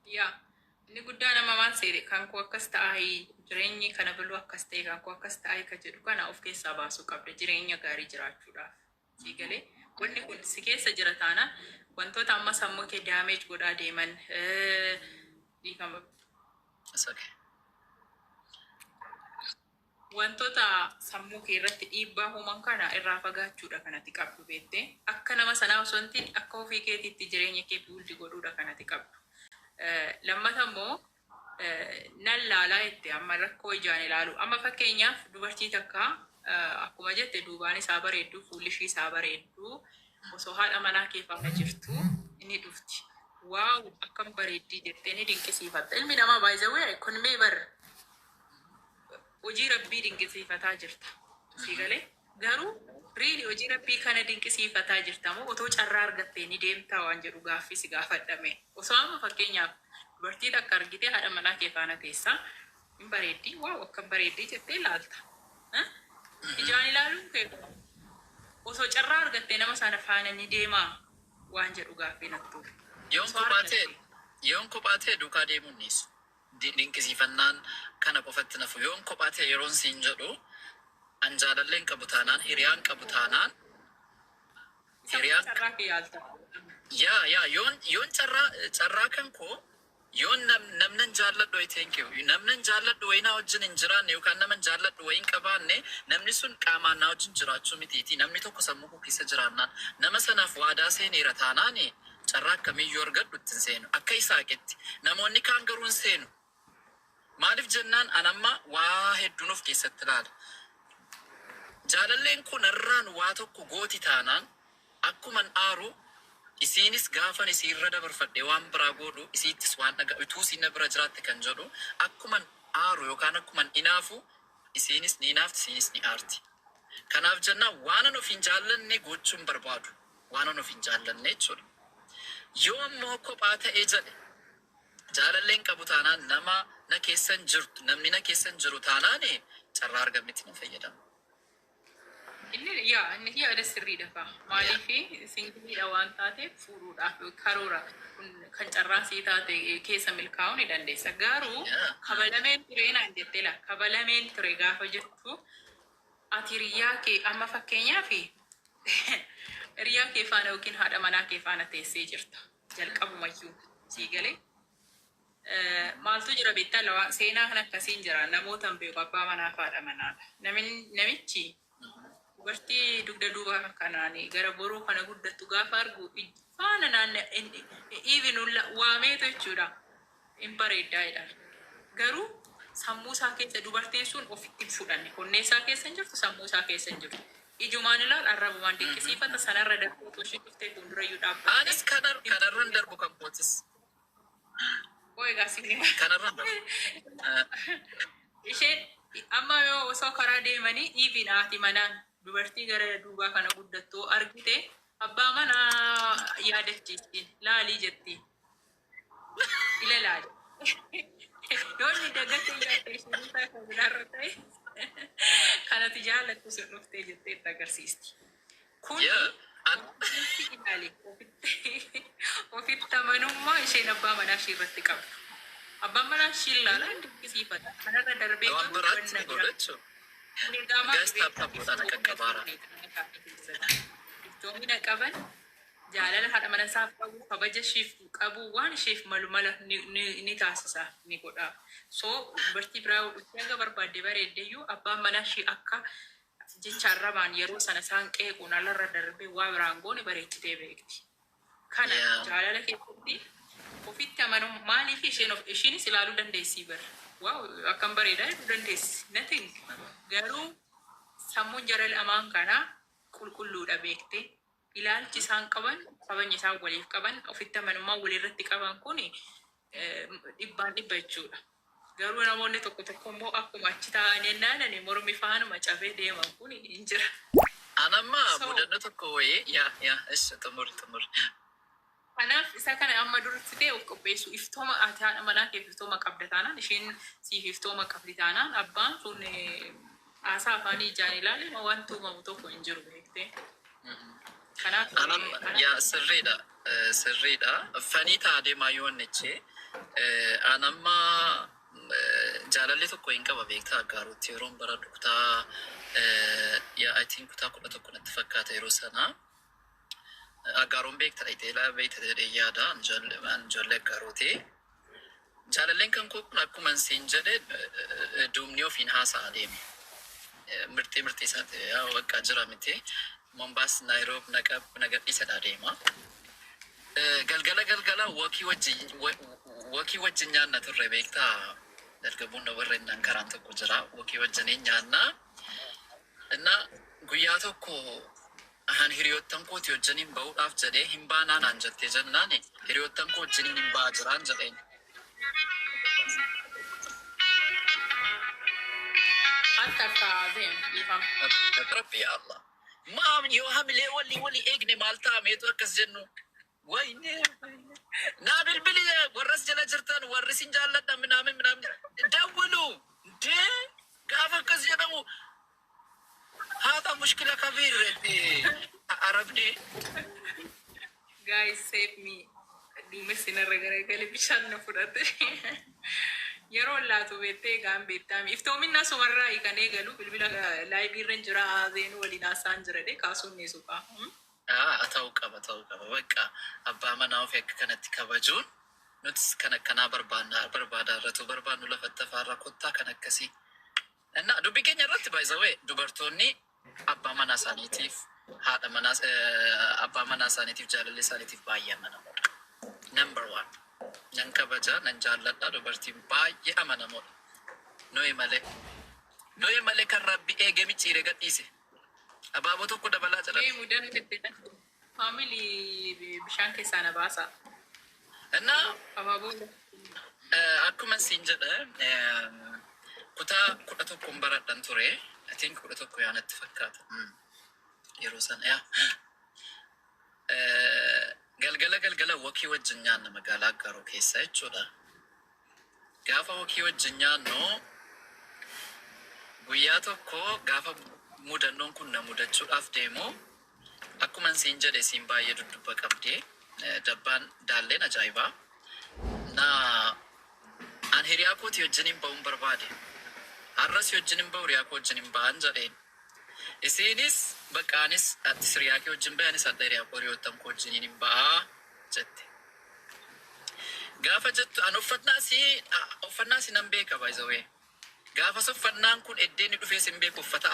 Yaa inni guddaan amma maal seete, kan koo akkas ta'aayi, jireenyi kana biluu akkas ta'e, kan koo akkas ta'aayi ka jedhu kana of keessaa baasuu qabda jireenya gaarii jiraachuudhaaf. Sii galee? Wanni kun si keessa jira taanaan, wantoota amma sammuu kee damage godhaa deeman, dhiifama. It's okay. Wantoota sammuu kee irratti dhiibbaa uuman kana irraa fagaachuudha kanatti qabdu, beektee. Akka nama sanaa osoo hin ta'in, akka ofii keetiitti jireenya kee build godhuudha kanatti qabdu. Lammata immoo nan laalaa jette, amma rakkoo ijaan ilaalu. Amma fakkeenyaaf dubartii takka, akkuma jette, duubaan isaa bareeddu, fuulli ishii isaa bareeddu, osoo haadha manaa kee faana jirtu inni dhufti. Wow, akkam bareeddii jettee ni dinqisiifatta. Ilmi namaa baay'ee kun mee bar hojii Rabbii dinqisiifataa jirta. Sii galee? Garuu really hojii Rabbii kana dinqisiifataa jirta moo otoo carraa argattee ni deemtaa waan jedhu gaaffii si gaafadhame. Osoo amma fakkeenyaaf dubartii takka argitee, haadha manaa kee faana teessaa, hin bareeddii, wow, akkam bareeddii jettee ilaalta. Ijaan ilaaluun kee osoo carraa argattee nama sana faana ni deemaa waan jedhu gaaffii nattu. Yoon kophaa ta'e, yoon kophaa ta'e duukaa deemuun dhiisu. Dinqisiifannaan kana qofatti nafu. Yoon kophaa ta'e yeroon siin jedhu, an jaalalleen qabu taanaan, hiriyaan qabu taanaan, Isa hiriyaan carraa kee yaalta. Yaa, yoon carraa kan koo, yoon namnan jaalladhu wayi, thank you, namnan jaalladhu wayii naa wajjin hin jiraanne yookaan naman jaalladhu wayii hin qabaanne, namni sun qaamaan naa wajjin jiraachuu mitiiti, namni tokko sammuu koo keessa jiraannaan, nama sanaaf waadaa seeneera taanaani, carraa akkamiyyuu argadhu ittiin seenu akka Isaaqitti. Namoonni kaan garuu hin seenu. Maaliif jennaan, an amma waa hedduun of keessatti ilaala. Jaalalleen kun irraan waa tokko gooti taanaan, akkuman aaru isiinis gaafan isiirra dabarfadhe waan biraa godhu, isiittis waan dhaga utuu isiin na bira jiraatte kan jedhu, akkuman aaru yookaan akkuman inaafu isiinis ni inaafti, isiinis ni aarti. Kanaaf jennaan waanan of hin jaallanne gochuun barbaadu, waanan of hin jaallanne jechuudha. Yoo ammoo kophaa ta'ee jedhe, jaalalleen qabu taanaan, nama na keessan jirtu, namni na keessan jiru taanaan, carraa argamnetti nan fayyadama. Inni yaa inni yaada sirriidha kaa. Maaliif, singleiidha waan taateef fuudhuudhaaf karoora kun kan carraa sii taate keessa milkaa'uu ni dandeessa. Garuu kabalameen ture naan jettee laa, kabalameen ture gaafa jettu, ati hiriyaa kee, amma fakkeenyaaf hiriyaa kee faana yookiin haadha manaa kee faana teessee jirta. Jalqabumayyuu sii galee. Maaltu jira beektaa? Lawaa seenaa kan akkasiin jira, namoota hin beeku, abbaa manaa fi haadha manaadha. Namichi dubartii dugda duuba kanaan gara boroo kana guddattu gaafa argu, faana naanna even waameetu jechuudha. Hin bareeddaa jedha. Garuu sammuu isaa keessa dubartiin sun ofitti hin fudhanne. Onnee isaa keessa hin jirtu, sammuu isaa keessa hin jirtu. Ijumaan ilaal, arrabumaan dinqisiifata, sanarra darbee otoo isheen dhuftee fuuldurayyuu dhaabbattee. Anis kanarran darbu kan kootis. Oo, egaa siin Kanarran darbu. Isheen amma yoo osoo karaa deemanii, even haati manaan dubartii gara duubaa kana guddattu argite, abbaa manaa yaadachiisti. Laalii jetti. Ila laali. Yoo inni dagatee yaadde, isheen isaa kan biraarra ta'e, kanati jaallattu sun dhuftee jettee itti agarsiisti. Kuni ofitti ilaali, ofitti amanummaa isheen abbaa manaa ishee irratti qabdu. Abbaan manaa ishee ilaalaa dinqisiifata. Kanarra darbee Waan garuu biraatti wanna ni godha biraa. jechuudha. Kun egaa maali Guys, tap beektaa? tap godhaan akka Iftoomina qabaara. qabaniidha. Iftoomina qaban, jaalala haadha mana isaaf qabu, kabaja isheef qabu, waan isheef malu mala ni taasisa, ni godha. So dubartii biraa yoo dhuftee haga barbaadde bareeddeyyuu, abbaan manaa ishee akka jecha arrabaan yeroo sana isaan qeequun alarra darbee waa biraan goone bareechitee beekti. Kana jaalala keessatti ofitti amanuu, maaliif isheen of ishiinis ilaaluu dandeessii bar. Wow, akkam bareedaa jedhuu dandeessi. Nothing. Garuu sammuun jara lamaan kanaa qulqulluudha, beekte. Ilaalchi isaan qaban, kabajni isaan waliif qaban, ofitti amanummaa walirratti qaban kun dhibbaan dhibba jechuudha. Garuu namoonni tokko tokko immoo akkuma achi taa'anii naanani mormi faanuma cabee deeman kun hin jira. An amma So mudannoo tokko wayii, yaa, ishi, xumuri, xumuri. Kanaaf isa kana amma dursitee of qopheessu, iftooma, ati haadha manaa keef iftooma qabda taanaan, isheen siif iftooma qabdi taanaan, abbaan sun haasaa afaanii ijaan ilaale wanti uumamu tokko hin jiru, beektee. Kanaaf An amma, yaa, sirriidha, sirriidha. Fanii ta'a deemaa yoo annichi An amma jaalalli tokko hin qaba beektaa. Aggaarutti yeroon baradhu kutaa, yaa, I think kutaa 11 natti fakkaata yeroo sana. Aggaaroon beekta dhayitee beekta jedhee yaada. An ijoollee Aggaarooti. Jaalalleen kan koo kun akkuma siin jedhe duubni ofiin haasa'a deeme. Mirxii mirxii isaati yaa bakka jira miti. Mombaas, Naayiroob, Naqab nagadhiisadha deema. Galgala galgala walk wajjin nyaanna turre beektaa. Dargaggoon warra innaan karaan tokko jira, walk wajjiniin nyaanna. Inna guyyaa tokko ahan hiriyoottan kooti wajjiniin ba'uudhaaf jedhee hin baanaa naan jettee jennaan, hiriyoottan koo wajjiniin hin ba'aa jiraan jedheen. Akka akka deem dhiifama. Rabbi ya Allah. Maam yoo hamilee walii walii eegne maal ta'ameetu akkas jennu. Wayne naa bilbili, warras jala jirtan, warri sin jaalladha minaamin minaamin dawwalu dee gaafa akkas jedhamu haata mushkila kabiir arabni. Guys, save me. Duumessi narra garagale, bishaan na fudhate. Yeroo laatu beektee gaan beektaami. Iftoominna sumarraa kan eegalu bilbila live irra hin jira, zeenuu waliin haasa'an jira dhe kaasuun ni suqa. Ah, ta'uu qaba, ta'uu qaba. Bakka abbaa manaa ofii akka kanatti kabajuun nutis kan akkanaa barbaanna, barbaadaa irratu barbaannu lafatti afaarraa kottaa kan akkasii. Na dubbii keenya irratti, by the way, dubartoonni abbaa manaa isaaniitiif, haadha manaa, abbaa manaa isaaniitiif, jaalallee isaaniitiif baay'ee amanamoodha. Number one. Nan kabaja, nan jaalladha, dubartiin baay'ee amanamoodha. Nuyi malee. Nuyi malee kan Rabbi eegee micciiree gadhiise. Abaaboo tokko dabalaa jedhan. Mee mudan family bishaan keessaa na baasa. Innaa Abaaboo. Akkuma siin jedhe, kutaa 11n baradhan ture. I think 11 yaa natti fakkaata. Yeroo sana yaa. Galgala galgala walk wajjin nyaanna magaalaa Aggaaroo keessa jechuudha. Gaafa walk wajjin nyaannu guyyaa tokko gaafa mudannoon kun na mudachuudhaaf deemu, akkuma siin jedhe siin baay'ee dudubba qabdi. Dabbaan daalleen ajaa'ibaa. Na an hiriyaa kooti wajjin hin ba'uun barbaade. Har'as wajjin hin ba'u, hiriyaa koo wajjin hin ba'an jedheen. Isiinis bakka anis atis hiriyaa kee wajjin ba'e, anis adda hiriyaa koo, hiriyoottan koo wajjiniin hin ba'aa jette. Gaafa jettu an uffannaa si nan beeka, by the way. Gaafas uffannaan kun eddeen inni dhufee sin beeku, uffata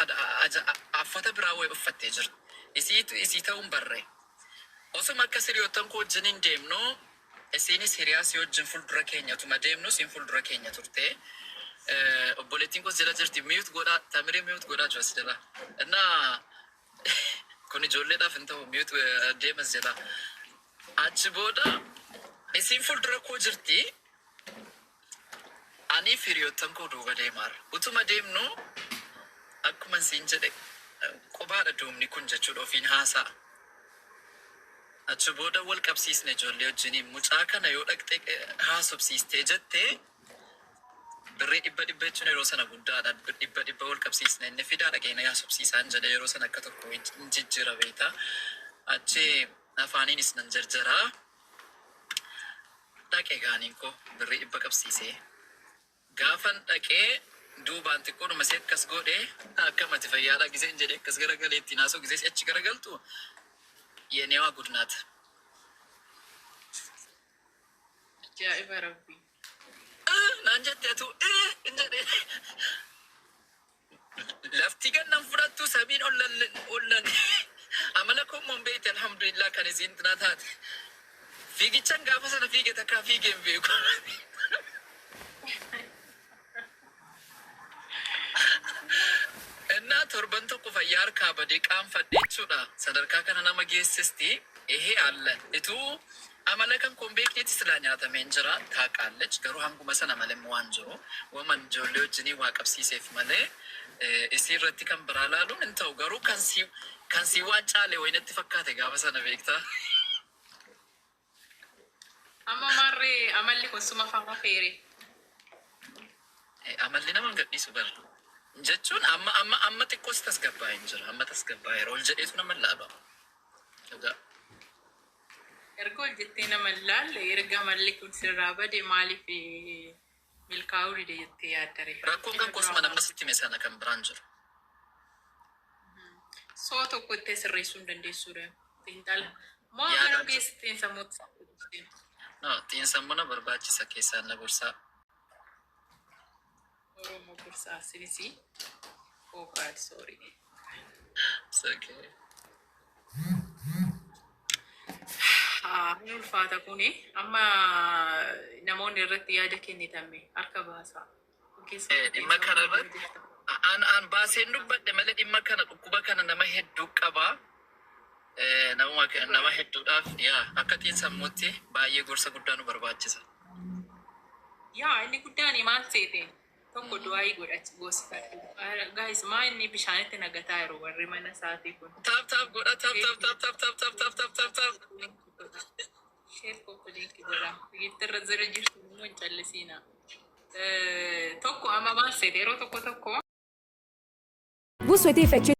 uffata biraa wayii uffattee jirti. Isiitu isii ta'uun barre. Osuma akkas hiriyoottan koo wajjin hin deemnu, isiinis hiriyaa si wajjin fuuldura keenya utuma deemnu, siin fuuldura keenya turte. Obboleettiin koos jala jirti, mute godhaa, tamiree mute godhaa jiru as jala. Innaa kun ijoolleedhaaf hin ta'u, mute deemas jala. Achi booda isiin fuuldura koo jirti. Ani fi hiriyoottan koo duuba deemaarra. Utuma deemnu akkuma siin jedhe kophaadha duubni kun jechuudha, ofiin haasa'a. Achi booda wal qabsiisne ijoollee wajjiniin, mucaa kana yoo dhaqxee haasofsiistee jettee birrii 100 jechuun yeroo sana guddaadha. 100 wal qabsiisne, inni fidaa dhaqee na haasofsiisaan jedhe, yeroo sana akka tokko hin jijjiira beektaa. Achi afaaniinis nan jarjaraa. Dhaqe gaaniin koo birrii 100 qabsiisee. Gaafan dhaqee duubaan xiqqoodhuma isee akkas godhee, akkamati fayyaadha giseen jedhee akkas garagalee ittiin haasa'u gisee achi garagaltu የኔዋ ጉድ ናት። Ajaa'iba rabbi. Naan jette atu hin jedhee. Lafti gannan fudhattu, samiin ollan ollan, amala koo immoo hin beekte, alhamdulillah, kan isiin na taate. Fiigichan gaafa sana fiige takkaa fiigee hin beeku. Innaa torban tokko fayyaa harkaa badee qaanfadhe jechuudha. Sadarkaa kana nama geessisti. Ehee alla. Ituu amala kan koon beeknetti silaa nyaatameen jira. Taaqaallich garuu hanguma sana malee immoo waan jiru. Waman ijoollee wajjinii waa qabsiiseef malee isii irratti kan biraa laaluun hin ta'u. Garuu kan sii waan caale wayinatti fakkaate gaafa sana beektaa. Amma maarree amalli kun suma faana feere. Amalli nama hin gadhiisu bara. Jechuun amma xiqqoos tasgabbaa'ee hin jira. Amma tasgabbaa'eera. Ol jedheetu nama hin laalu. Dhugaa. Erga ol jettee nama hin laalle, erga malli kun sirraa bade, maaliif milkaa'uu dide jettee yaaddare? Rakkoon kan kosuma nama sitti hime sana kan biraan jiru. Soo tokko ittee sirreessuu hin dandeessuudha. Xiinxala. Moo Yaadaan gara jira. geessiteen sammuutti? No, xiinsammuu na barbaachisa, keessaan na gorsaa. Oromoo gorsaa sinisii. Oh God, sorry. It's okay. Haa, ni ulfaata kuni. Amma namoonni irratti yaada kennitame harka baasaa. Dhimma kana irratti an baaseen dubbadhe malee dhimma kana, dhukkuba kana nama hedduu qaba. Nama hedduudhaaf yaa akka xiinsammuutti baay'ee gorsa guddaa nu barbaachisa. Yaa, inni guddaan maal seete? Tokko du'aayii godhachi goosifadhu. Guys, maa inni bishaanitti nagataa jiru warri mana isaatii kun? Tap tap godha, tap tap tap tap tap tap tap tap tap tap. Share, copy link godha. Biyyattirra jira jirtu immoo hin callisiina. Tokko amma maal seete yeroo tokko tokko Vous souhaitez effectuer